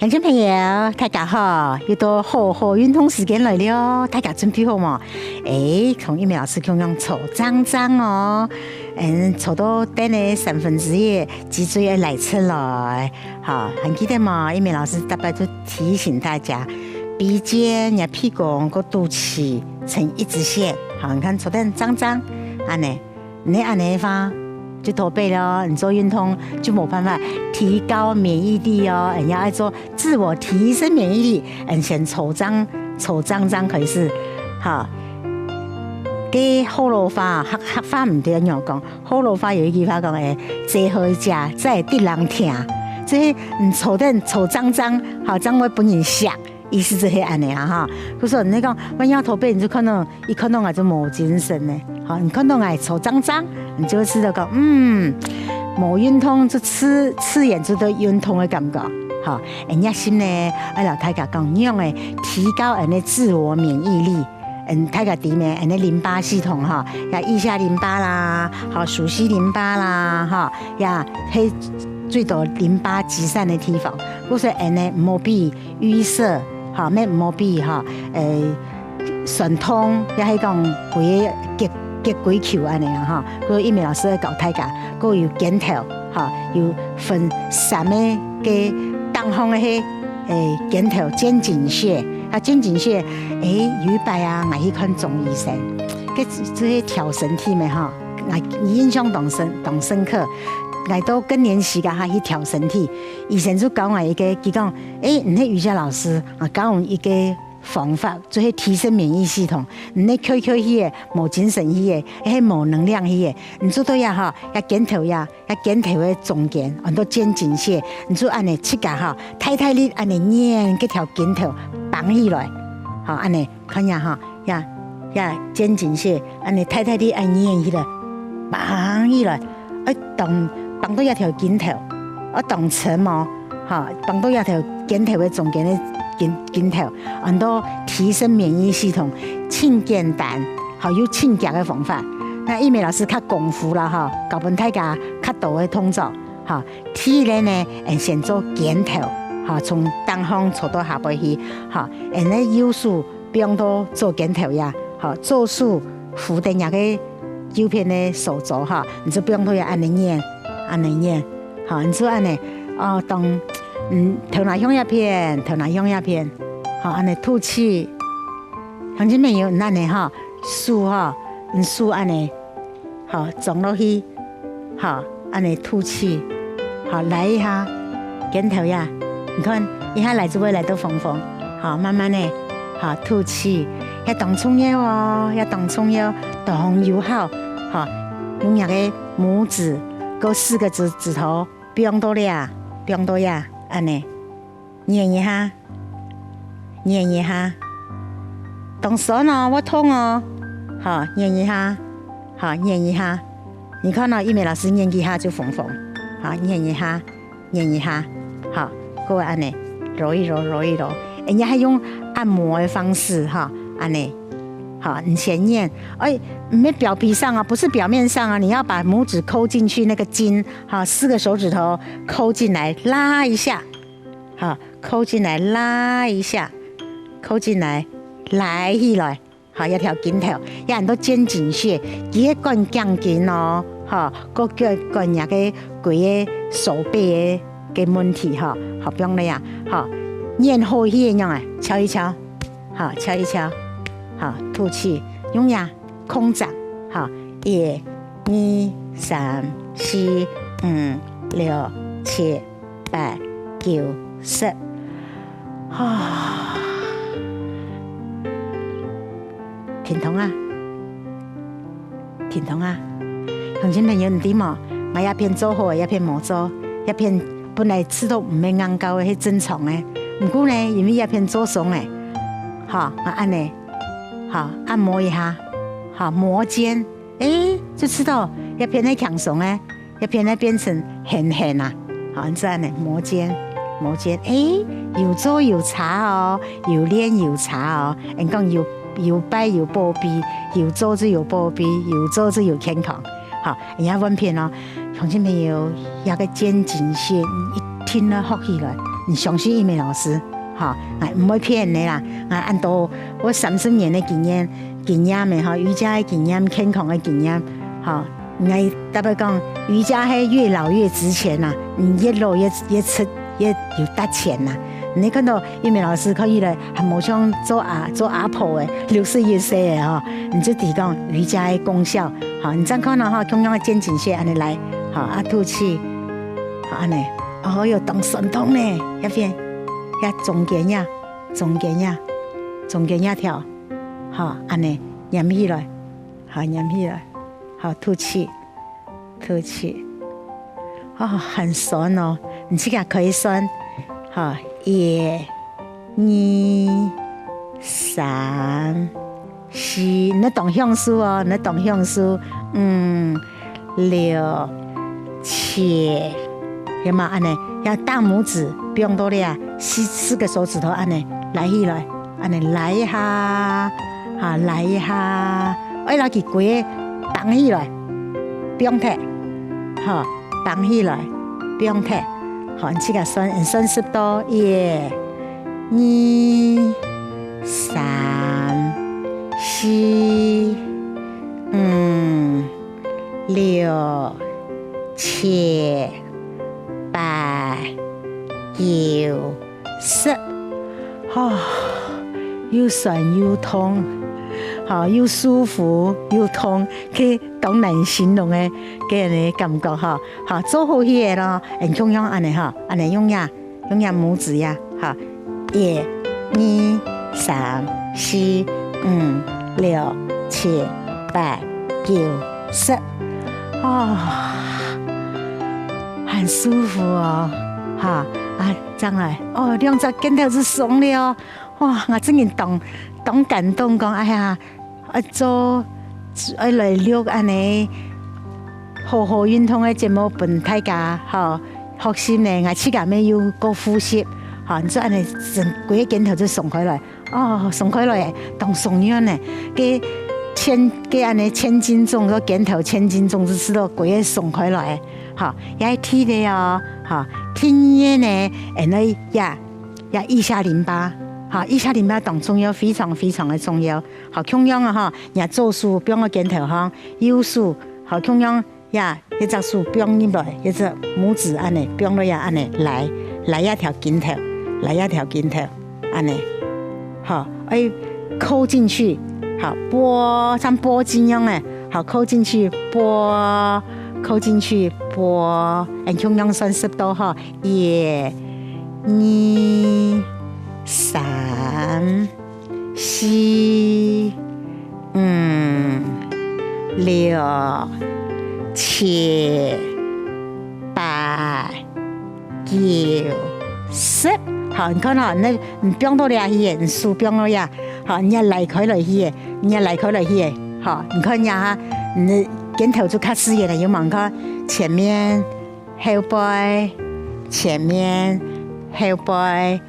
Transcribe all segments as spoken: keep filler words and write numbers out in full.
聽眾朋友，大家好，又到好好運動時間來了，大家準備好無？誒，同玉美老師共樣坐正正哦，嗯，坐到凳仔三分之一，脊椎愛拉直來，好，還記得無？玉美老師逐擺都提醒大家，髕肩、若鼻公、个肚臍成一直線，好，你看坐凳正正，恁仔。 你恁仔个話，就駝背了，你做運動就無辦法提高免疫力哦。你愛做自我提升免疫力，你先坐正，坐正正開始，哈。該學老話，客，客話毋對恁樣講，學老話有一句話講，誒，坐好一隻，才會得人疼。所以，你坐等，坐正正，哈，正會分人惜。 意思就係恁仔啊哈。故所你講，萬一駝背，你就看到，一看到𠊎就無精神呢。好，你看到𠊎坐正正，你就會知道講，嗯，無運動就自，自然就得運動个感覺。好，恁仔心呢，愛摎大家講，仰仔提高恁仔自我免疫力。嗯，大家知咩？恁仔淋巴系統哈，愛腋下淋巴啦，好，鼠蹊淋巴啦，哈，呀，係最多淋巴積散个地方。故所恁仔毋好比 淤塞，哈，乜毋好比，哈，誒，痠痛，也係講規个結，結規球恁仔啊，哈。故所玉美老師會教大家，故所有肩頭，哈，有分三个个頂項个係，誒，肩頭肩胫穴，啊，肩胫穴，誒，有一擺啊，𠊎去看中醫生，該，這係調身體个哈，𠊎印象當深，當深刻。𠊎到更年期該下去調身體，醫生就教𠊎一個，佢講， 誒，你係瑜伽老師，啊，教𠊎一個方法，就係提升免疫系統。你係𤸁𤸁去个，無精神去个，係無能量去个，你做到呀吼，這肩頭呀，這肩頭个中間，安到肩胫穴，你就恁仔自家吼，大大力恁仔捏該條肩頭，繃起來，吼，恁仔，看呀吼，呀，呀，肩胫穴，恁仔大大力恁仔捏起來，繃起來，愛當，繃到這條肩頭，愛當沉哦。 吼，繃到這條肩頭个中間个肩，肩頭，安到提升免疫系統，盡簡單，吼，又盡遽个方法。該玉美老師較功夫啦，吼，教分大家較多个動作，吼。第一個呢，嗯，先做肩頭，吼，從頂項坐到下背去，吼，嗯，該右手放到左肩頭呀，吼，左手扶等若个右片个手肘，吼，你就放到這恁仔捏，恁仔捏。 吼，你就恁仔，哦，當，嗯，頭那向這片，頭那向這片，吼，恁仔吐氣。鄉親朋友，你恁仔吼，手吼，你手恁仔，吼，裝落去，吼，恁仔吐氣，吼，拉一下，肩頭呀，你看，一下拉就會拉到紅紅，吼，慢慢仔，吼，吐氣，這當重要哦，這當重要，當有效，吼，用若个拇指， 該四個指，指頭放到這，放到這，恁仔，捏一下，捏一下。當痠哦，會痛哦，吼，捏一下，吼，捏一下。你看哦，玉美老師捏幾下就紅紅，吼，捏一下，捏一下，吼，各位恁仔，揉一揉，揉一揉。人家還用按摩的方式，吼，恁仔。 好，你先捏，哎，毋係表皮上啊，不是表面上啊，你要把拇指摳進去那個筋，好，四個手指頭摳進來，拉一下，好，摳進來，拉一下，摳進來，拉起來，好，這條筋頭，這安到肩胫穴，佢係管頸筋哦，好，各个管若个規个手背个个問題，好，好，放了呀，好，捏好去个樣啊，敲一敲。 好，敲一敲，好，吐氣，用呀，空掌，好，一、二、三、四、五、六、七、八、九、十，啊，停動啊！ 停動啊！鄉親朋友，你知無？𠊎這片做好，這片無做，這片本來試著毋係恁高个，係正常个。毋過呢，因為這片做鬆了，吼，𠊎恁仔，吼，按摩一下，吼，摩肩，誒，就試著這片係輕鬆个，這片呢變成絚絚啊，吼，就恁仔摩肩，摩肩，誒，有做有差哦，有練有差哦，人講有，有拜有保庇， 有做就有保庇，有做就有健康。好，人家問片哦，鄉親朋友，這个肩胫穴一定要學起來，你相信一美老師，哈，哎，毋會騙你啦。哎，恁多我三十年个經驗，經驗个哈，瑜伽个經驗，健康个經驗，哈，𠊎特別講，瑜伽係越老越值錢呐，你越老越越值越有值錢呐。你看到一美老師看起來還無像做阿做阿婆个，六十一歲个哈，你就知講瑜伽个功效，哈，你正看到哈，共樣个肩頸穴恁呢來，哈，啊吐氣，哈，恁呢。 哦喲，當痠痛呢，這片，這中間呀，中間呀，中間呀條，好，恁呢，捏起來，好，捏起來，好，吐氣，吐氣。哦，很痠哦，你自家可以算，好，一、二、三、 四，你愛當享受哦，你愛當享受。五、六、七，有無？恁呢，這大拇指放到這，四四個手指頭恁呢拉起來，恁呢拉一下，哈，拉一下，愛摎佢歸個挷起來，放忒，好，挷起來，放忒。好，你自家算，你算十到，一、二、三、四、五、六、七、八、九、十。哦，又痠又痛，好，又舒服又痛，該當難形容个，該个感覺哈。好，做好勢个咯，嗯，共樣恁呢哈，恁呢用呀。 用這拇指呀，哈，一、二、三、四、五、六、七、八、九、十。哦，很舒服哦，哈，啊，正來，哦，兩隻肩頭就鬆了哦，哇，𠊎真經當當感動，講，哎呀， 愛做，愛來錄恁呢好好運動个節目分大家，吼，學習呢，𠊎自家乜有過複習，吼，你做恁呢，整個肩頭就鬆開來，哦，鬆開來，當鬆軟呢，該千，該恁呢千斤重，个肩頭千斤重，就知道規個鬆開來，吼，也係第一个哦，吼，第二个呢，恁呢也，也腋下淋巴，吼，腋下淋巴當重要，非常非常个重要。 好，共樣啊，吼，若左手放到肩頭項，右手，好，共樣，呀，一隻手放入來，一隻拇指恁呢，放落呀，恁呢，來，來這條肩頭，來這條肩頭，恁呢，好，愛扣進去，好，撥，像撥筋樣誒，好，扣進去，撥，扣進去，撥，恁共樣算十到，吼，一、二、三、 四、五、六、七、八、九、十。好，你看吼，你，你放到這去，你手放到這，好，你也拉開來去，你也拉開來去，好，你看呀哈，你肩頭就較自然了，有無？你看前面、後背、前面、後背、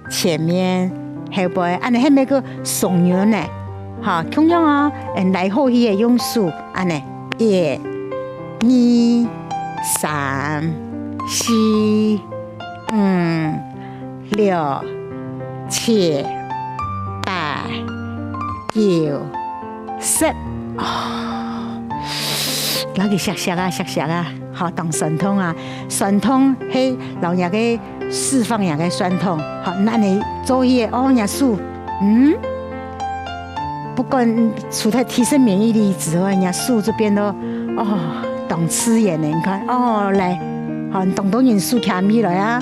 前面、後背，恁呢係毋係个鬆軟呢？哈，共樣哦，嗯，拉好勢个用手，恁呢，一、二、三、四、五、六、七、八、九、十。哦，摎佢錫錫啊，錫錫啊。 好，當痠痛啊，痠痛係摎若个釋放若个痠痛。好，恁呢做起哦，若手，嗯，不管除忒體適免疫力之外，若手就變到，哦，當自然个。你看，哦，來，好，當多人手擎起來啊，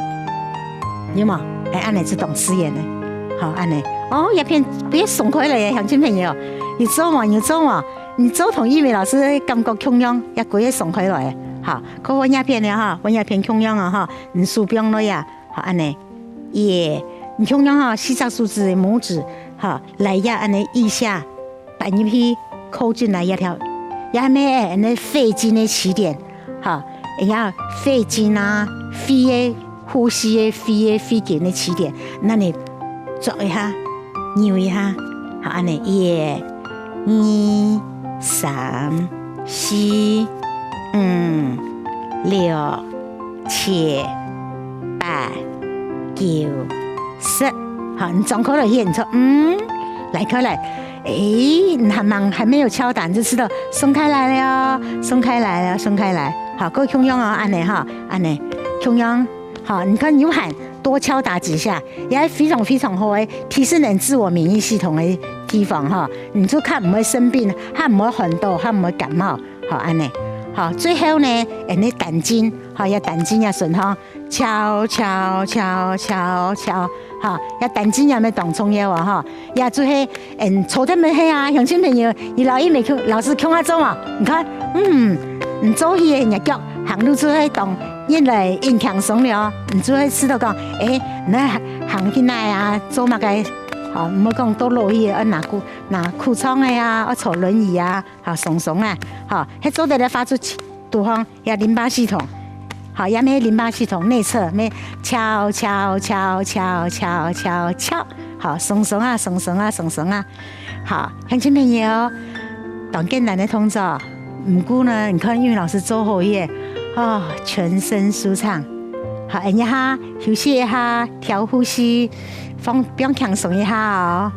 有無？哎，恁呢就當自然个。好，恁呢，哦，這片，別鬆開來耶，鄉親朋友，有做無？有做無？ 你做同玉美老師个感覺共樣，也歸個鬆開來。好，過換這片了哈，換這片共樣啊哈，你手放落啊，好，恁呢，耶，你共樣哈，四隻手指个拇指，哈，來這恁呢腋下，扳入去，扣進來這條，這乜恁呢肺經个起點，哈，哎呀，肺經啊，肺个 呼吸个肺个肺經个起點，恁呢抓一下，扭一下，好，恁呢，一、二、三、四、五、六、七、八、九、十。好，你張開來去，你說，嗯，來，開來。誒，你還蠻，還沒有敲打，你就知道鬆開來了哦，鬆開來了，鬆開來。好，各位共樣哦，恁呢哈，恁呢，共樣。好，你看有喊，多敲打幾下，也非常非常好誒，提升人自我免疫系統的地方哈，你就較毋會生病，較毋會寒著，較毋會感冒。 好，恁呢。好，最後呢，恁呢膽經，好，愛膽經愛順吼，敲敲敲敲敲，好，愛膽經也愛當重要啊，吼。也就係，嗯，坐等乜係啊，鄉親朋友，你老一妹共，老師共下做嘛？你看，嗯，你做起个，你腳行路就會當，越來越輕鬆了哦。你就會知道講，誒，你行去哪啊，做麼个，好，毋好講到落去，愛拿褲，拿褲長个啊，愛坐輪椅啊。 好，鬆鬆啊，好，係做得个發出去，堵好，也淋巴系統，好，也係淋巴系統內側，乜敲敲敲敲敲敲敲，好，鬆鬆啊，鬆鬆啊，鬆鬆啊，好，鄉親朋友，當簡單个動作，毋過呢，你看玉老師做好个，哦，全身舒暢，好，恁呢哈，休息一下，調呼吸，放，放輕鬆一下哦。